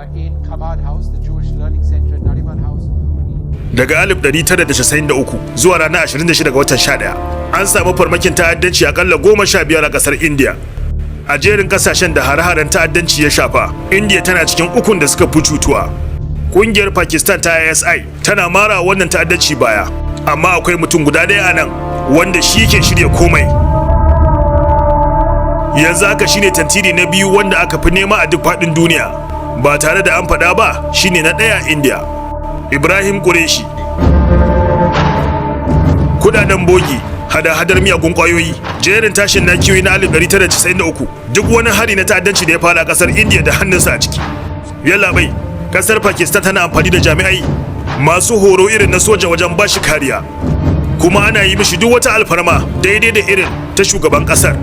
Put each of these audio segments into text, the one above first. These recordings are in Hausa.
In Chabad House, the Jewish Learning Center at Nariman House. Daga 1993 zuwa ranar 26 ga watan 11, an samu farmakin ta'addanci akalla 15 a kasar India. A jerin kasashen da hare-haren ta'addanci ya shafa, India tana cikin ukun da suka fi cutuwa. Kungiyar Pakistan ta ISI tana mara wannan ta'addanci baya, amma akwai mutum guda ɗaya a nan wanda shi ke shirya komai. Yanzu haka shine tantiri na biyu wanda aka fi nema a duk faɗin duniya, ba tare da an faɗa ba shine na ɗaya a India. Ibrahim Qureshi. Kudaden bogi, hada-hadar miyagun kwayoyi, jerin tashin nakiyoyi na 1993, duk wani hari na ta'addanci da ya fara a kasar India da hannunsa a ciki. Yallabai, kasar Pakistan tana amfani da jami'ai masu horo irin na soja wajen bashi kariya. Kuma ana yi mishi duk wata alfarma daidai da irin ta shugaban kasar.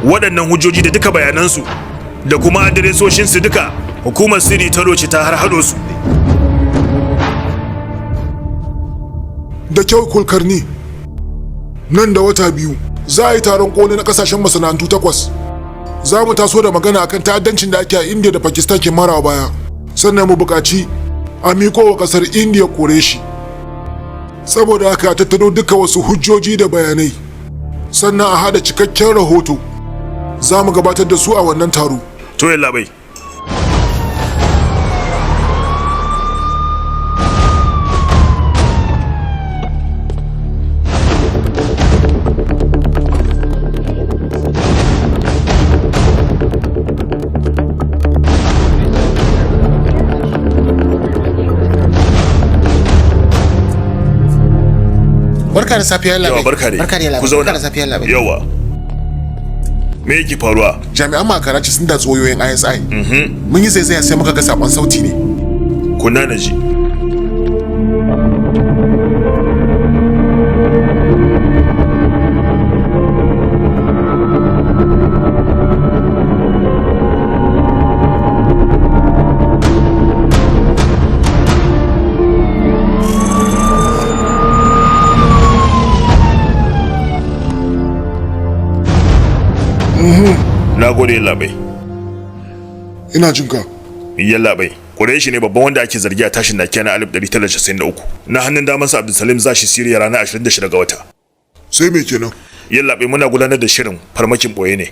Waɗannan hujjoji da duka bayanansu da kuma adiresoshinsu duka hukumar sirri ta roce ta har haɗo su. Da kyau Kulkarni, nan da wata 2 za a yi taron koli na kasashen masana'antu 8. Za mu taso da magana akan ta'addancin da ake a India da Pakistan ke marawa baya, sannan mu buƙaci a miƙo wa ƙasar India kore shi. Saboda haka a tattaro duka wasu hujjoji da bayanai, sannan a haɗa cikakken rahoto. Za mu gabatar da su a wannan taro. To yallabai. Barka da safiya Yawa labai. barka dai. Barka da Ku labai. zauna. Barka da safiya labai. Yawa. Me yake faruwa? Jami'an makaraci sun datsi wayoyin ISI. Mun yi zaizaya sai muka ga sakon sauti ne. Kunna na ji. Na gode yallaɓai. Ina jin ka. Yallaɓai, Qureshi ne babban wanda ake zargi a tashin nakiya na 1993. Na hannun damansa Abdulsalim za shi Siriya ranar 26 ga wata. Sai me kenan? Yallaɓai, muna gudanar da shirin farmakin boye ne.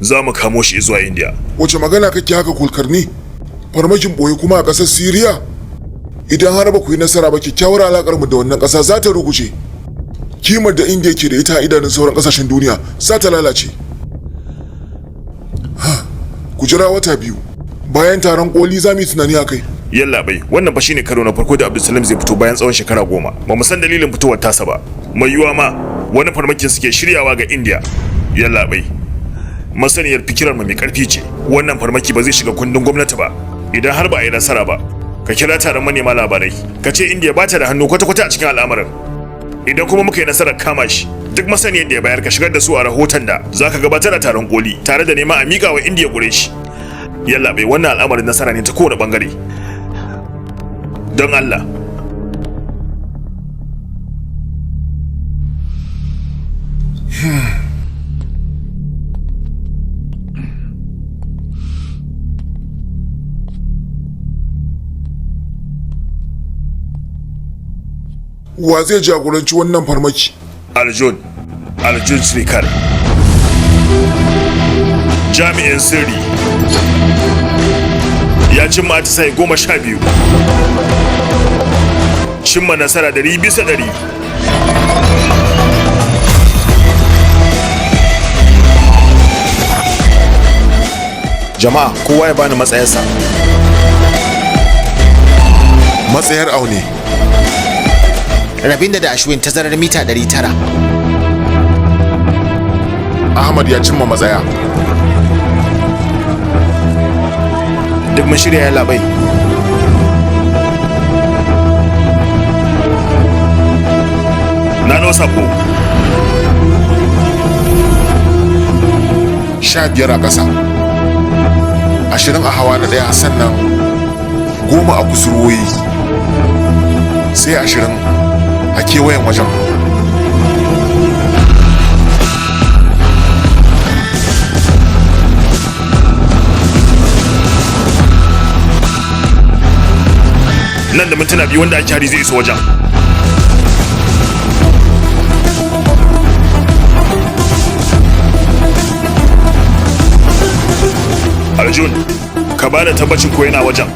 Za mu kamo shi zuwa India. Wace magana kake haka Kulkarni? Farmakin boye kuma a ƙasar Siriya? Idan har ba ku yi nasara ba, kyakkyawar alaƙar mu da wannan ƙasa za ta ruguje. Kimar da India ke da ita a idanun sauran ƙasashen duniya za ta lalace. Ha, ku jira wata 2. Bayan taron koli za mu yi tunani a kai. Yallaɓai, wannan fa shine karo na farko da Abdulsalim zai fito bayan tsawon shekara 10. Ba mu san dalilin fitowar tasa ba. Mai yiwuwa ma wani farmakin suke shiryawa ga India. Yallaɓai, masaniyar fikirar mu mai karfi ce. Wannan farmaki ba zai shiga kundin gwamnati ba. Idan har ba a yi nasara ba, ka kira taron manema labarai. Ka ce India ba ta da hannu kwata-kwata a cikin al'amarin. Idan kuma muka yi nasarar kama shi, duk masaniyar da ya bayar ka shigar da su a rahoton da za ka gabatar a taron koli tare da neman a miƙa wa India Qureshi. Yallaɓai, wannan al'amarin nasara ne ta kowane bangare. Don Allah. Wa zai jagoranci wannan farmaki? Arjun, Arjun Srikar. Jami'in sirri ya cimma atisaye 12. Cimma nasara 100%. Jama'a kowa ya bani matsayarsa. Matsayar aune. Rabinda da Ashwin tazarar mita 900. Ahmad ya cimma matsaya. Duk mun shirya ya labai. Na nawa sako. 15 a ƙasa. 20 a hawa na ɗaya, sannan 10 a kusurwoyi. Sai 20 a kewayen wajen. Nan da mintuna 2 wanda ake hari zai iso wajen. Arjun, ka ba da tabbacin ko yana wajen.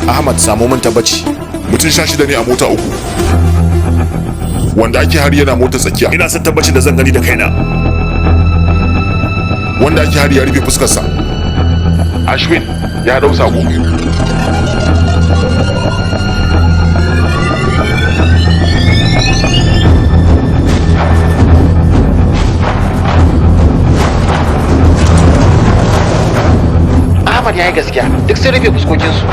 Ahmad, samo min tabbaci. Mutum 16 ne a mota 3. Wanda ake hari yana mota tsakiya. Ina son tabbacin da zan gani da kaina. Wanda ake hari ya rufe fuskarsa. Ashwin ya dau sako. Ahmad ya yi gaskiya, duk sun rufe fuskokinsu.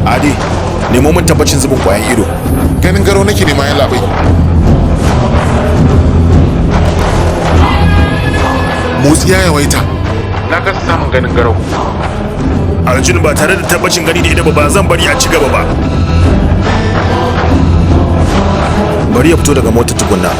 Adi, nemo min tabbacin zubin kwayan ido. Ganin garo nake nema ya labai. Motsi ya yawaita. Na kasa samun ganin garau. Arjun, ba tare da tabbacin gani da ido ba zan bari a ci gaba ba. Bari ya fito daga motar tukunna.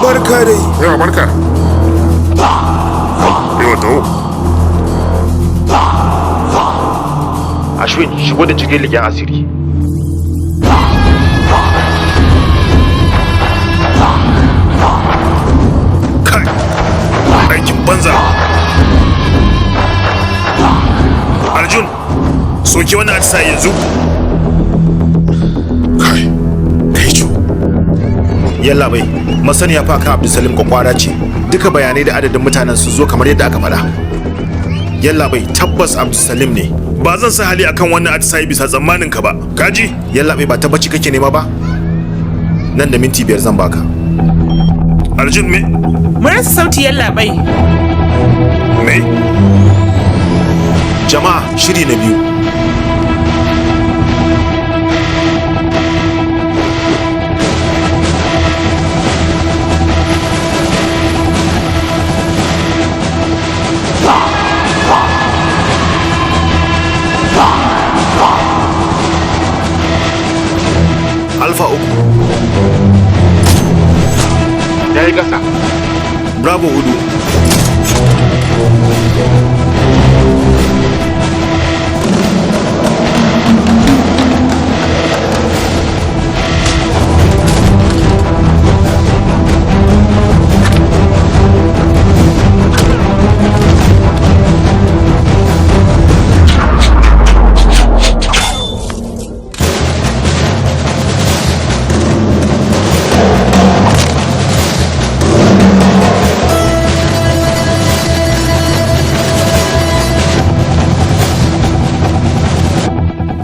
Barka dai. Yawa barka. Yawa taho. Ashwin, shigo da jirgin leƙen asiri. Kai, aikin banza. Arjun, soke wannan atisaye yanzu. Kai, Kai cu. Yalla bai, masaniya fa kan Abdulsalim kwakwara ce. Duka bayanai da adadin mutanen su zo kamar yadda aka faɗa. Yalla bai, tabbas Abdulsalim ne. Ba zan sa hali akan wannan atisaye bisa tsammanin ka ba. Kaji? Yalla bai, ba tabbaci kake nema ba? Nan da minti 5 zan baka. Arjun, me? Mun rasa sauti yallaɓai. Me? Jama'a, shiri na biyu. Alpha 3. Ya yi ƙasa. Bravo 4.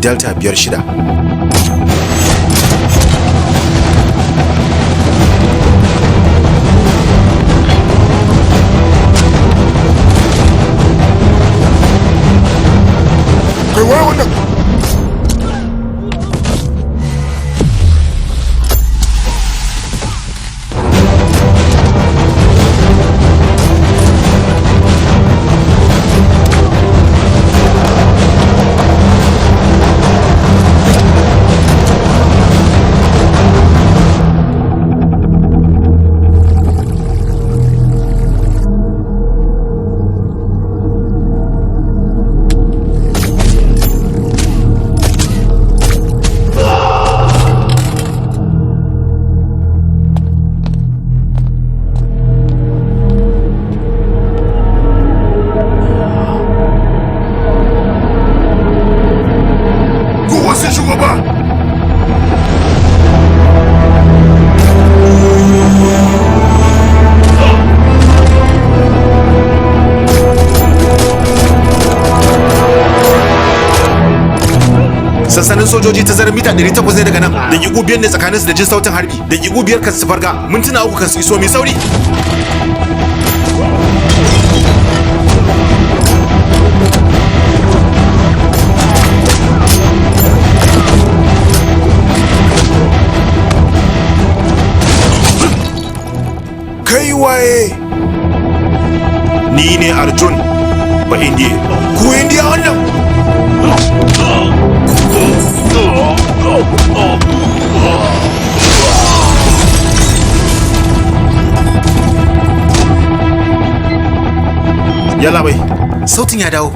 Delta 5 6. Kai, waye wannan? Kowa sun shigo ba. Sansanin sojoji tazarar mita 800 ne daga nan. Daƙiƙu 5 ne tsakaninsu da jin sautin harbi. Daƙiƙu 5 kan su farga, mintuna 3 kan su iso, mai sauri. Kai waye? Ni ne Arjun ba Indiya. Ku Indiya wannan? Yalla bai, sautin ya dawo.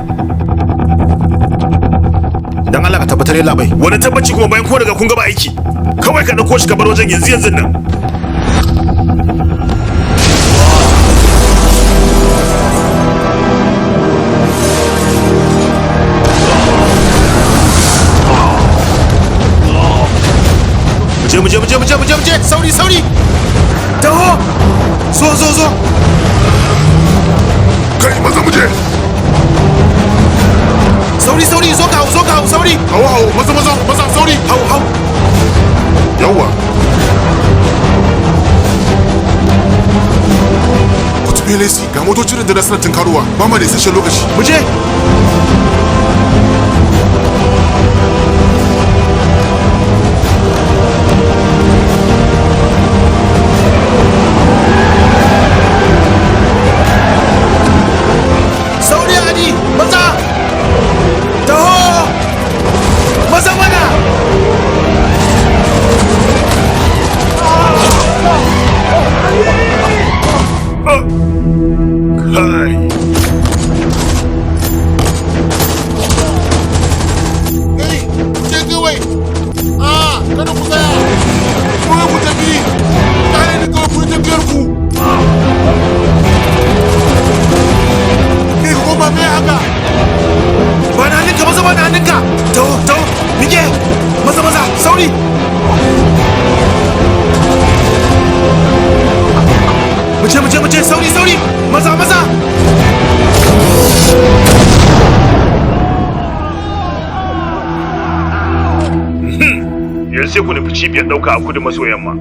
Dan Allah ka tabbatar yalla bai. Wani tabbaci kuma bayan ko daga kun gaba aiki. Kawai ka dauko shi ka bar wajen yanzu yanzu nan. Muje muje muje muje muje muje sauri sauri. Taho! Zo zo zo. Kai maza muje. Sauri sauri zo ka hau zo ka hau sauri. Hau hau maza maza maza sauri. Hau hau. Yawwa. Ku tafi Lesi ga motocin rundunar suna tunkarowa ba ma da isasshen lokaci. Muje. Sauri Adi maza. Taho! Maza mana! Kai. Kai ku je kawai. Ah, kada ku tsaya. Kawai ku tafi. Kare ni kawai ku yi tafiyar ku. Kai ku koma me haka? Ba na hannunka maza ba na hannunka. Taho taho mike maza maza sauri. Muje muje muje sauri sauri maza maza. Yanzu sai ku nufi cibiyar ɗauka a kudu maso yamma.